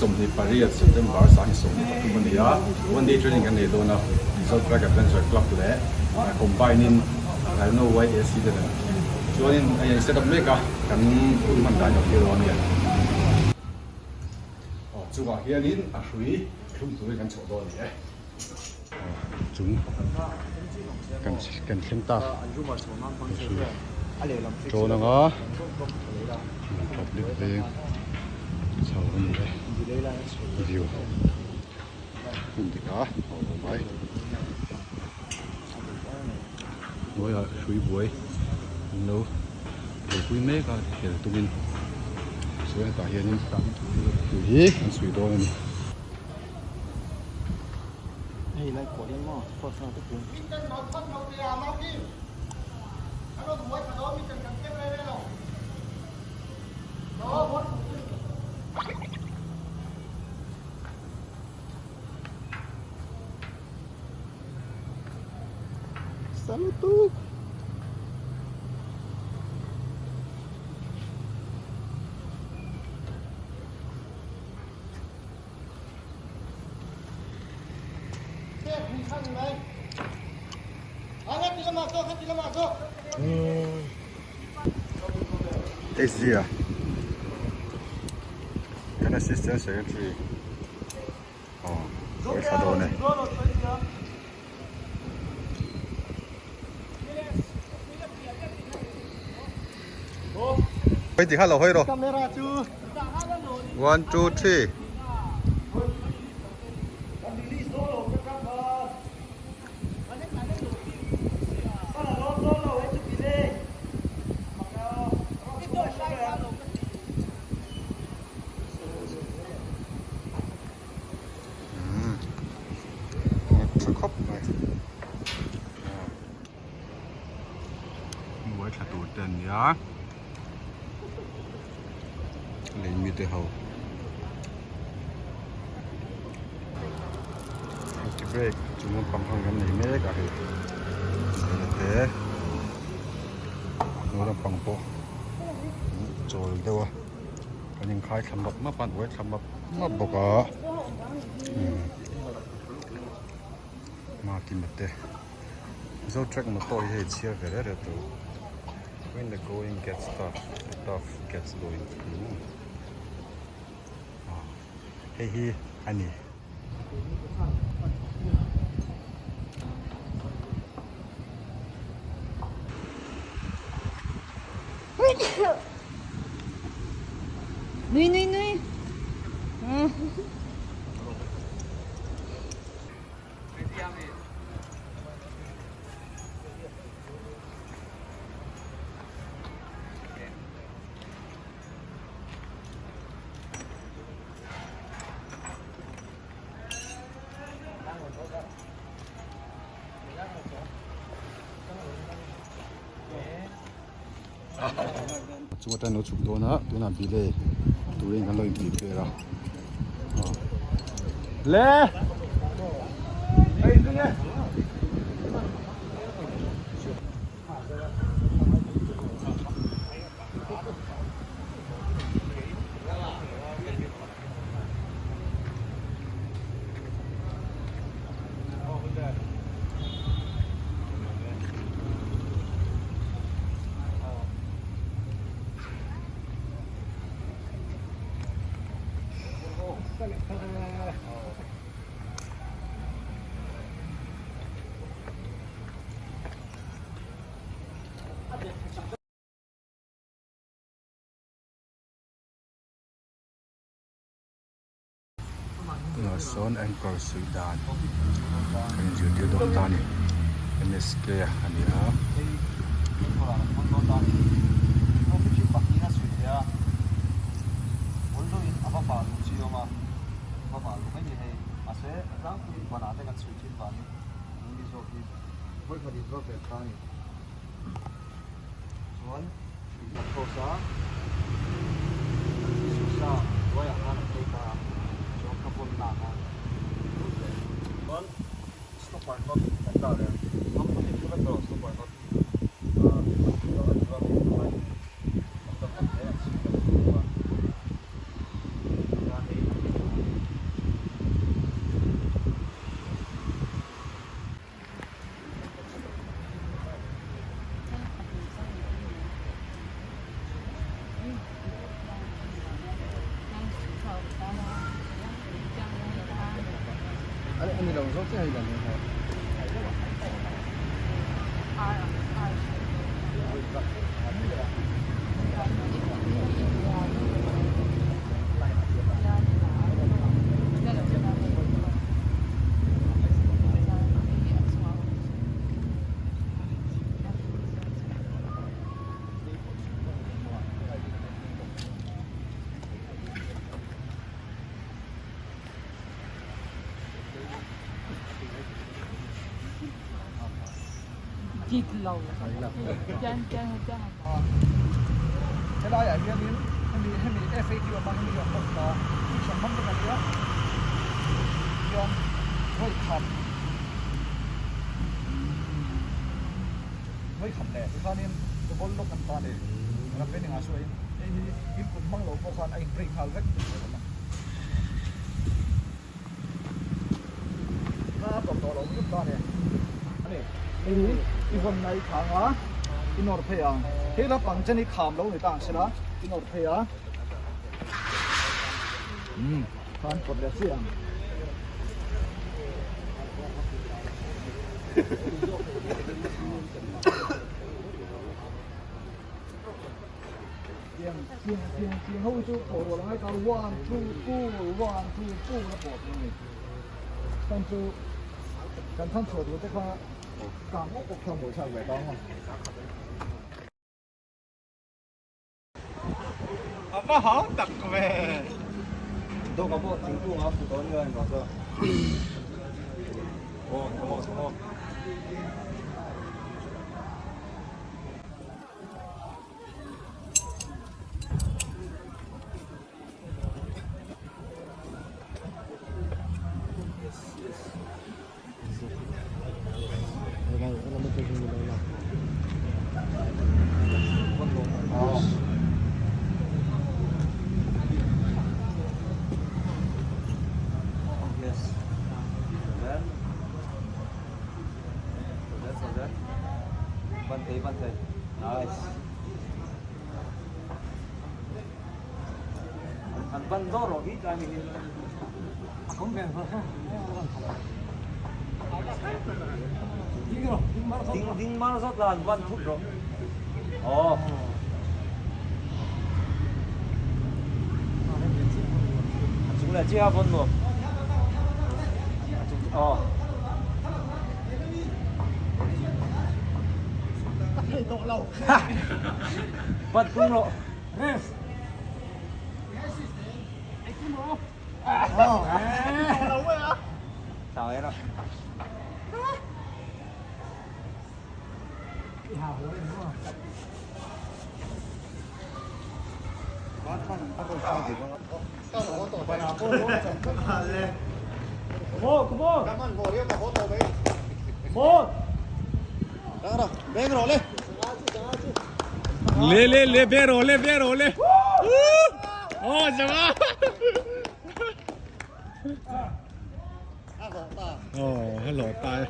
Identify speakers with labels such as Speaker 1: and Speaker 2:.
Speaker 1: 28 September 2023 a ni a, one day training kan nei dawn a, Mizo Track Adventure Club leh combine in Rhino YAC te nen chuanin a in set up mek a, kan hun hman dan lo thlir dawn a ni. Aw chungah hianin a hrui thlum turin kan chhuah dawn a ni e. Chung kan kan thleng ta tawn anga public veng chho a ni e view hmun dik a awm mai hnuaiah hrui buai an lo buaipui mek a khel tumin chuan hetah hianin hrui hi an chhui dawn a ni. Asia kan assistant secretary aw a thla dawn e. One two three. Tha khawp mai buai thla tur te an nia lei mite ho break chung lampang ho kan nei mek a hei te hnuai lampang pawh chawl deuh a kan inkhai thla map map a an uai thla map map bawk a Martin te Zo track motor hi hei chhiar ve reh reh tur when the going gets tough the tough gets going hei hi a ni.
Speaker 2: Nui nui nui.
Speaker 1: Chung atang lo chhuk dawn a tunah bile turin kan lo in prepare a le Tunah sawn anchor suih dan kan inzirtir dawn ta a ni M S K a ni a. Ani lo zawk chiah hei lan hi.
Speaker 2: Dik lo. Tian tian tian.
Speaker 3: Helai ah hianin hemi hemi FAQ atang hian hemi a pawh ta friction hmang vek a nia hian vawi khat vawi khat leh tikhanin double lock an ta a ni ram training ah sawiin hei hi in kut hmang lo pawh khan a in break nghal vek tih a awm a. A tawp tawh lo lutuk ta a ni. A ni. Hei hi i vawn na i khang a, i nawr phei ang. Hei la pang chen i kham lo ni ta ang sela, i nawr phei a. Umm, khan pawt leh chiah ang. Tiang tiang tiang tiang ho hi chu thaw rual angai ta one two pull one two pull a pawh tur a ni chuan chu kan than chhuah tur te kha kang awk awk kha mawi thlak ve ta ang a.
Speaker 1: A va hau tak ve. Dawk a pawh thingkung a fu dawn nge engvang chuan. Aw come on come on.
Speaker 4: Le le le be rawh le be rawh le aw zanga aw hello tai.